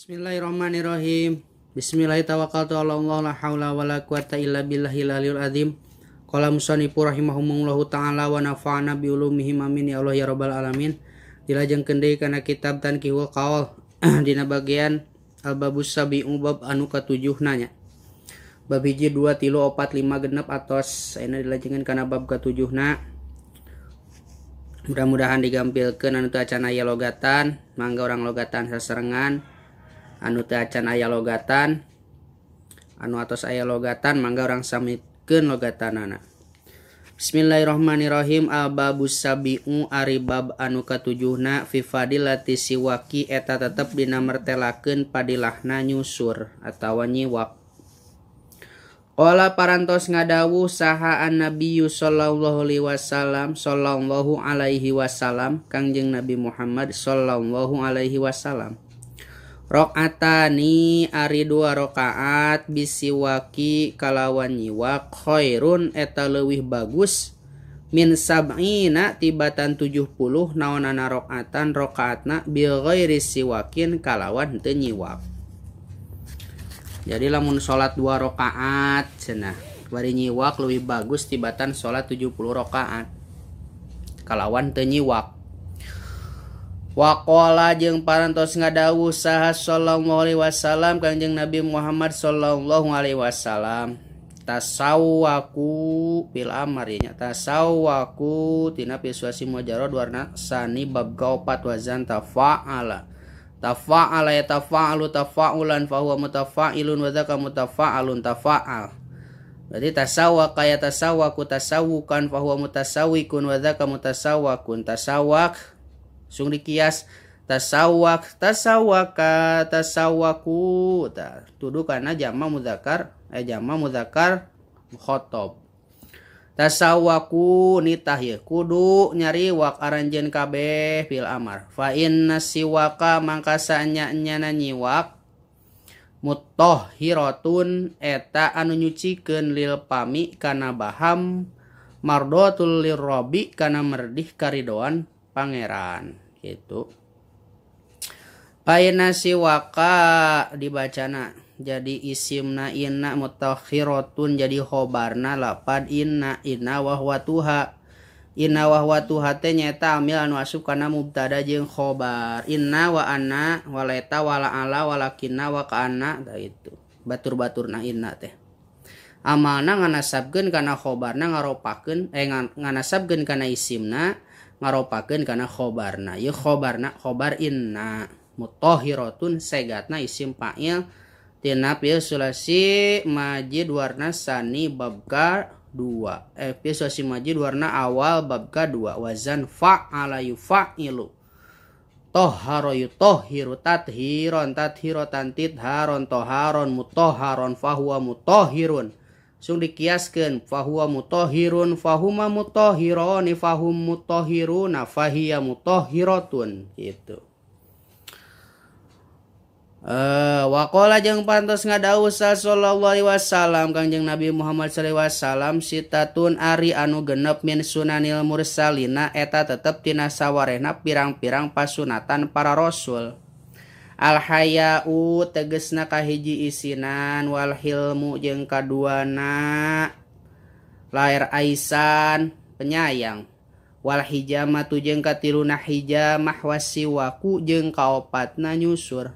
Bismillahirrahmanirrahim. Bismillahirrahmanirrahim. Ala Allah la haula wala quwata illa billahil aliyul azim. Qala musannifu rahimahumullahu taala wa nafa'ana bi ulumihim amin ya Allah ya rabbal alamin. Dilajengkeun deui kana kitab Tankihul Qaul dina bagian al-babus sabi'u bab anu katujuhna nya. Bab hiji 2 3 4 5 6 atos ayeuna dilajengkeun kana bab katujuhna. Mudah-mudahan digampilkeun anu teu acan aya logatan, mangga urang logatan sasarengan. Anu teu acan aya logatan, anu atos aya logatan mangga urang samikeun logatanana. Bismillahirrahmanirrahim. Al-babus sabi'u ari bab anu katujuhna fi fadilati siwaki eta tetep dina mertelakeun padilahna nyusur atawa nyiwak. Qala parantos ngadawuh saha an-nabiyyu sallallahu alaihi wasallam sallallahu alaihi wasallam Kangjeng Nabi Muhammad sallallahu alaihi wasallam. Rakaatani ari 2 rakaat bisiwaki kalawan nyiwak khairun eta leuwih bagus min sab'ina tibatan 70 naonana rakaatan rakaatna bi ghairi siwakin kalawan teu nyiwak. Jadi lamun salat 2 rakaat cenah bari nyiwak leuwih bagus tibatan salat 70 rakaat kalawan teu nyiwak. Waqala jeung parantos ngadawuh saha sallallahu alaihi wasallam Kangjeng Nabi Muhammad sallallahu alaihi wasallam tasawwaku bil amri nya tasawwaku tina pisuasi mujarrad warna sani bab kaopat wazan tafa'ala tafa'ala ya tafa'alu tafa'ulan fa huwa mutafa'ilun wa dzaka mutafa'alun tafa'al. Berarti tasawwaka ya tasawwaku tasawwukan fa huwa mutasawwikun wa dzaka mutasawwakun tasawwak sung dikias tasawwak tasawwaka tasawwaku ta tuduh kana jama mudzakkar jama mudzakkar mukhatab tasawwaku nitah ye kudu nyariwak aranjeun kabeh fil amar fa inna siwaka mangka sanya-nyana nyiwak mutahhiratun eta anu nyucikeun lil pami kana baham mardatul lirrabi kana merdih karidoan pangeran gitu. Paina siwaka dibacana jadi isimna inna mutakhiratun jadi khobarna lapad inna inna wahwatuha inna wahwatuha teh nyaeta amil anu asup kana mubtada jeung khobar inna wa anna walaita wala ala walakinna wa kaanna tah itu batur-baturna inna teh amalna nganasabkeun kana khobarna ngaropakeun nganasabkeun kana isimna ngaropakeun kana khobarna ieu khobarna khobar inna mutahhiratun segatna isim fa'il tina fi'il sulasi majid warna sani bab ka 2 fi'il sulasi majid warna awal bab ka 2 wazan fa'ala yufa'ilu tahhara yutahhiru tathiron tathiratan titharon taharon mutahharon fahuwa mutahhirun sung dikiaskeun fahuwa mutahhirun fahuma mutahhirani fahum mutahhiruna fahiya mutahhiratun gitu. Waqala jeung pantos ngadawuh sallallahu alaihi wasallam Kangjeng Nabi Muhammad sallallahu alaihi wasallam sitatun ari anu genep min sunanil mursalina eta tetep tina sawarehna pirang-pirang pasunatan para rasul. Al haya'u tegesna kahiji isinan wal hilmu jeung kaduana lair aisan penyayang wal hijamatu jeung katiluna hijamah wasiwaku jeung kaopatna nyusur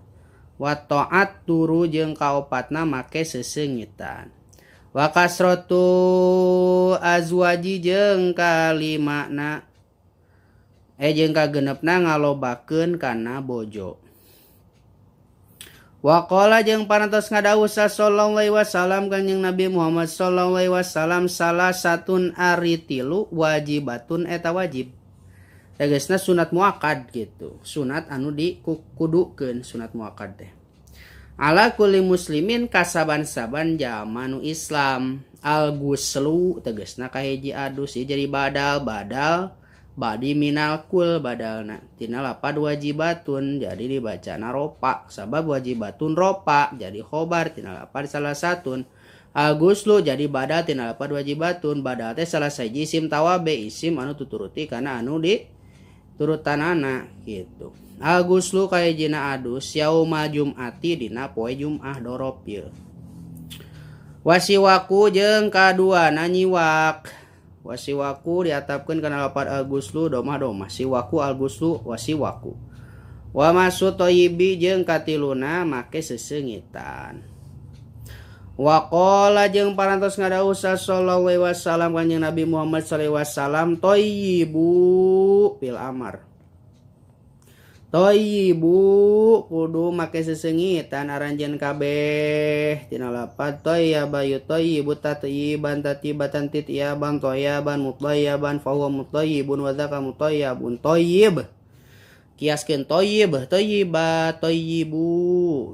wa ta'at turu jeung kaopatna make seseungitan wa kasratu azwaji jeung kalimana jeung kagenepna ngalobakeun kana bojo. Waqala jeung parantos ngadawuh sallallahu alaihi wasallam Kangjeng Nabi Muhammad sallallahu alaihi wasallam salah satun ari tilu wajibatun eta wajib. Tegasna sunat muakkad gitu. Sunat anu dikudukeun sunat muakkad teh. Ala kulli muslimin kasaban-saban jalma nu Islam al guslu tegasna kahiji adus jadi badal badal badi minal kul badalna tina lapad wajibatun jadi dibacana ropa sabab wajibatun ropa jadi khobar tina lapad salah satun al guslu jadi badal tina lapad wajibatun badal teh salah sahiji isim tawabe isim anu tuturuti kana anu di Turutanana gitu. Al-guslu kahijina adus yauma jum'ati dina poe Jum'ah dorop ieu. Wasiwaku jeung kaduana nyiwak. Wasiwaku diatapkeun kana lapad al-guslu domah-domah. Siwaku al-guslu wasiwaku. Wa masu thayyibi jeung katiluna make seseungitan. Wa qala jeung parantos ngadawuh sallallahu alaihi wasallam kanjeng Nabi Muhammad sallallahu alaihi wasallam thayyibu fil amar. Thayyibu kudu make seseungitan aranjeun kabeh tina lapad thayyaba yutayyibu tatyiban tatibatan tityaban thayyaban mutayyaban fa huwa mutayyibun wa dzaka mutayyabun thayyib. Kiaskeun thayyib thayyiba thayyibu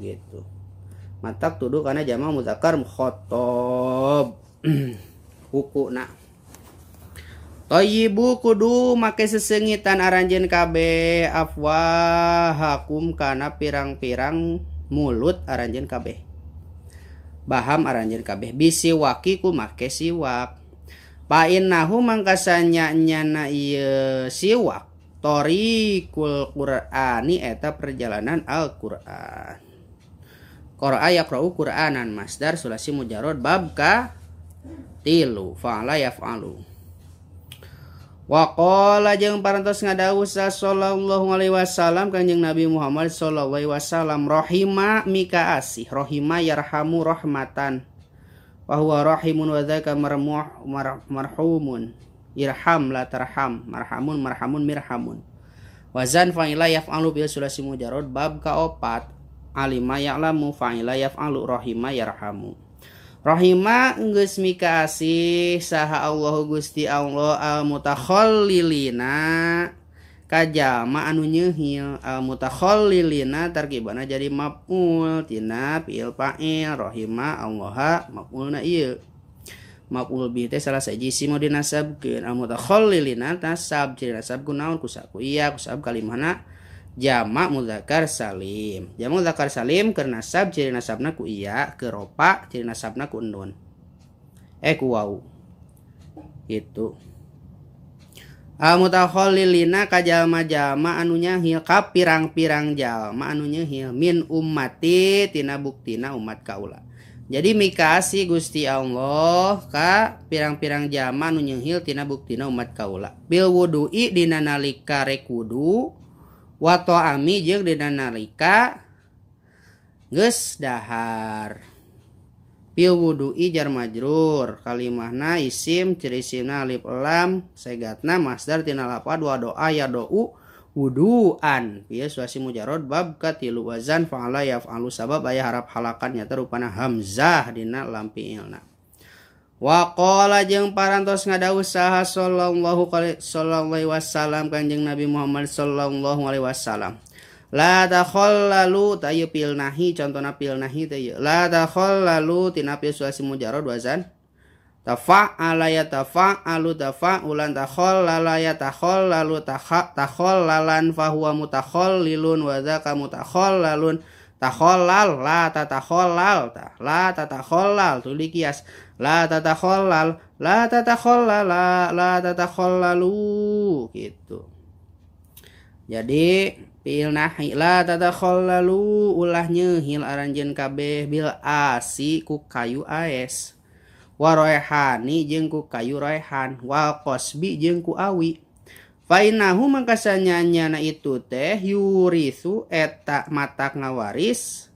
gitu. Matak tuduh karena jama muzakkar mukhatab. Hukuna. Thayyibu kudu make seseungitan aranjeun kabeh afwahakum kana pirang-pirang mulut aranjeun kabeh. Baham aranjeun kabeh bisiwaki ku make siwak. Fa innahu mangkasanya nyana ieu siwak tariqul Qur'ani eta perjalanan Al-Qur'an. Qara'a yaqra'u Qur'anan masdar sulasi mujarrad bab ka tilu fa'ala yaf'alu. Wa qala jeung parantos ngadawuh sallallahu alaihi wasallam kanjeng Nabi Muhammad sallallahu alaihi wasallam rahima mika asih rahima yarhamu rahmatan wa huwa rahimun wa dzaka marhumun irham la tarham marhamun marhamun mirhamun wazan fa'ila yaf'alu bil sulasi mujarrad bab ka opat alima ya'lamu fa'ila yaf'alu rahima yarhamu. Rahima geus mika asih saha Allahu Gusti Allah al mutakhallilina kajama anu nyeuhil al mutakhallilina tarkibana jadi maf'ul tina fi'il fa'il rahima Allaha maf'ulna ieu maf'ul bih teh salah sahiji isim dinasabkeun al mutakhallilina nasab ciri nasab ku naon ku saku iya ku sabab kalimahna jamak muzakkar salim. Jamak muzakkar salim keur nasab ciri nasabna ku iya, keur ropa ciri nasabna ku nun. Ku wau. Gitu. Al mutakhallilina ka jalma-jalma anu nyahil ka pirang-pirang jalma anu nyahil min ummati tina buktina umat kaula. Jadi mikasi Gusti Allah ka pirang-pirang jalma anu nyahil tina buktina umat kaula. Bil wudu'i dina nalika rek wudu wa ta'ami jeung dina nalika geus dahar. Bil wudu'i jar majrur kalimahna isim ciri isimna alif lam segatna masdar tina lapad wa doa ya do'u wudu'an ieu suasi mujarrad bab katilu wazan fa'ala yaf'alu sabab aya harap halakan nyata rupana hamzah dina lam fi'ilna. Wa qala jeung parantos ngadawuh saha sallallahu alaihi wasallam kanjeng Nabi Muhammad sallallahu alaihi wasallam la takhallalu ta ieu fil nahi contona fil nahi teh ieu la takhallalu tina fi'il sulasi mujarrad wazan tafa'ala ya tafa'alu tafa'ulan takhallala ya takhallalu takhallalan fa huwa mutakhallilun wa dzaka mutakhallalun takhallal la tatakhallal ta la tatakhallal tuluy kias la tatakhallal la tatakhallala la tatakhallalu gitu. Jadi fi'il nahi la tatakhallalu ulah nyeuhil aranjeun kabeh bil asi ku kayu aes wa raihani jeung ku kayu raihan wal qasbi jeung ku awi. Fa innahu mangkasanya nyana itu teh yurisu eta matak ngawaris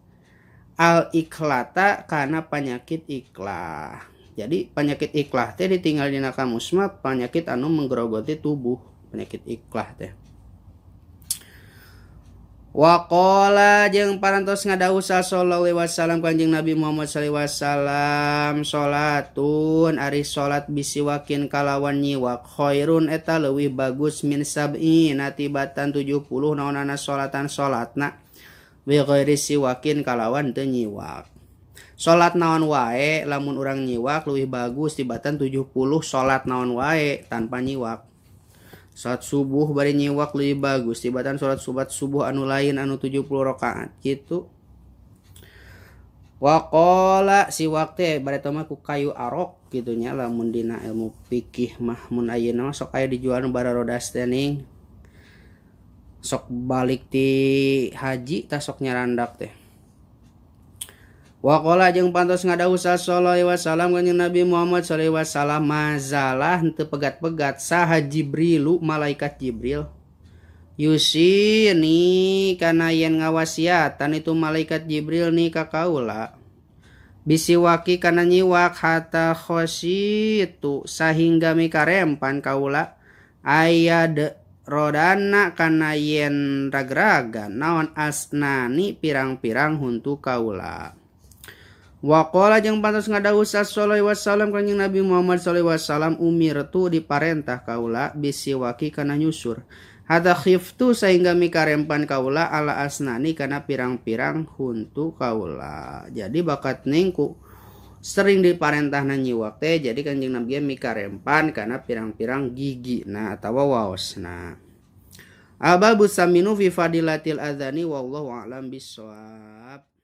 al iklata kana penyakit iklah. Jadi penyakit iklah teh ditinggal dina kamus mah penyakit anu menggerogoti tubuh, penyakit iklah teh. Wa qala jeung parantos ngadawuh sallallahu alaihi wasallam kanjeng Nabi Muhammad sallallahu alaihi wasallam salatun ari salat bisiwakin kalawan nyiwak khairun eta leuwih bagus min sab'ina tibatan 70 naonana salatan salatna bi ghairi siwakin kalawan teu nyiwak. Salat naon wae lamun urang nyiwak leuwih bagus tibatan 70 salat naon wae tanpa nyiwak. Salat subuh bari nyiwak leuwih bagus tibatan salat subuh anu lain anu 70 rakaat gitu. Wa qala siwak teh bari teh mah ku kayu arok kitu nya lamun dina ilmu fikih mah mun ayeuna mah sok aya dijual nu bararodas teh ning. Sok balik ti haji tah sok nyarandak teh. Waqala jeung pantos ngadawuh sallallahu alaihi wasallam kanjeng Nabi Muhammad sallallahu alaihi wasallam mazalah henteu pegat-pegat saha Jibrilu malaikat Jibril yusini kana yen ngawasiatan itu malaikat Jibril ni ka kaula bisiwaki kana nyiwak hatta khositu sahingga mikarempan kaula ayad rodana kana yen ragragan naon asnani pirang-pirang huntu kaula. Waqala jeung pantos ngadawuh sallallahu alaihi wasallam kanjeng Nabi Muhammad sallallahu alaihi wasallam umirtu diparentah kaula bisiwaki kana nyusur hatta khiftu sehingga mikarempan kaula ala asnani kana pirang-pirang huntu kaula. Jadi bakat ningku sering diparentahna nyiwak teh jadi kanjeng Nabi mikarempan kana pirang-pirang gigi nah atawa waosna. Al-babu saminu fi fadilatil adzani wallahu a'lam bissawab.